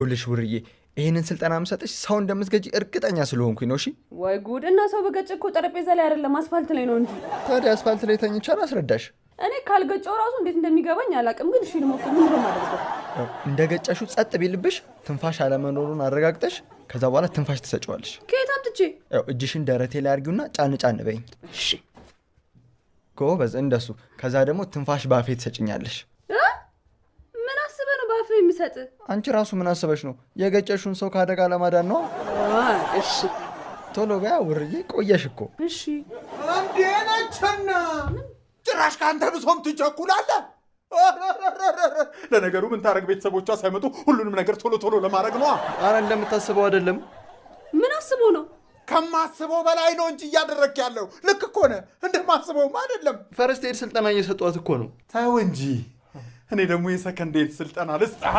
ይኸውልሽ ውርዬ፣ ይህንን ስልጠና የምሰጥሽ ሰው እንደምትገጪ እርግጠኛ ስለሆንኩኝ ነው። እሺ። ወይ ጉድ! እና ሰው በገጭ እኮ ጠረጴዛ ላይ አይደለም አስፋልት ላይ ነው እንጂ። ታዲያ አስፋልት ላይ ተኝቼ አላስረዳሽ። እኔ ካልገጨው ራሱ እንዴት እንደሚገባኝ አላውቅም። ግን እሺ ልሞክር። ምንድን ነው የማደርገው? ያው እንደ ገጨሹ ጸጥ ቢልብሽ ትንፋሽ አለመኖሩን አረጋግጠሽ ከዛ በኋላ ትንፋሽ ትሰጪዋለሽ። ከየት አምጥቼ? ያው እጅሽን ደረቴ ላይ አድርጊውና ጫን ጫን በይኝ። እሺ። ጎበዝ፣ እንደሱ። ከዛ ደግሞ ትንፋሽ ባፌ ትሰጭኛለሽ። እ? ምን አስበህ ነው ባፍህ የሚሰጥ? አንቺ ራሱ ምን አስበሽ ነው? የገጨሹን ሰው ከአደጋ ለማዳን ነው። እሺ። ቶሎ በያ ውርዬ፣ ቆየሽ እኮ። እሺ። እንዴ ነችና ጭራሽ ከአንተ ብሶም ትቸኩላለህ። ለነገሩ ምን ታረግ፣ ቤተሰቦቿ ሳይመጡ ሁሉንም ነገር ቶሎ ቶሎ ለማድረግ ነዋ። አረ እንደምታስበው አይደለም። ምን አስቦ ነው? ከማስበው በላይ ነው እንጂ እያደረግክ ያለው። ልክ እኮ ነህ። እንደማስበውም አይደለም። First aid ስልጠና እየሰጧት እኮ ነው። ተው እንጂ። እኔ ደግሞ የ second aid ስልጠና ልስጥህ።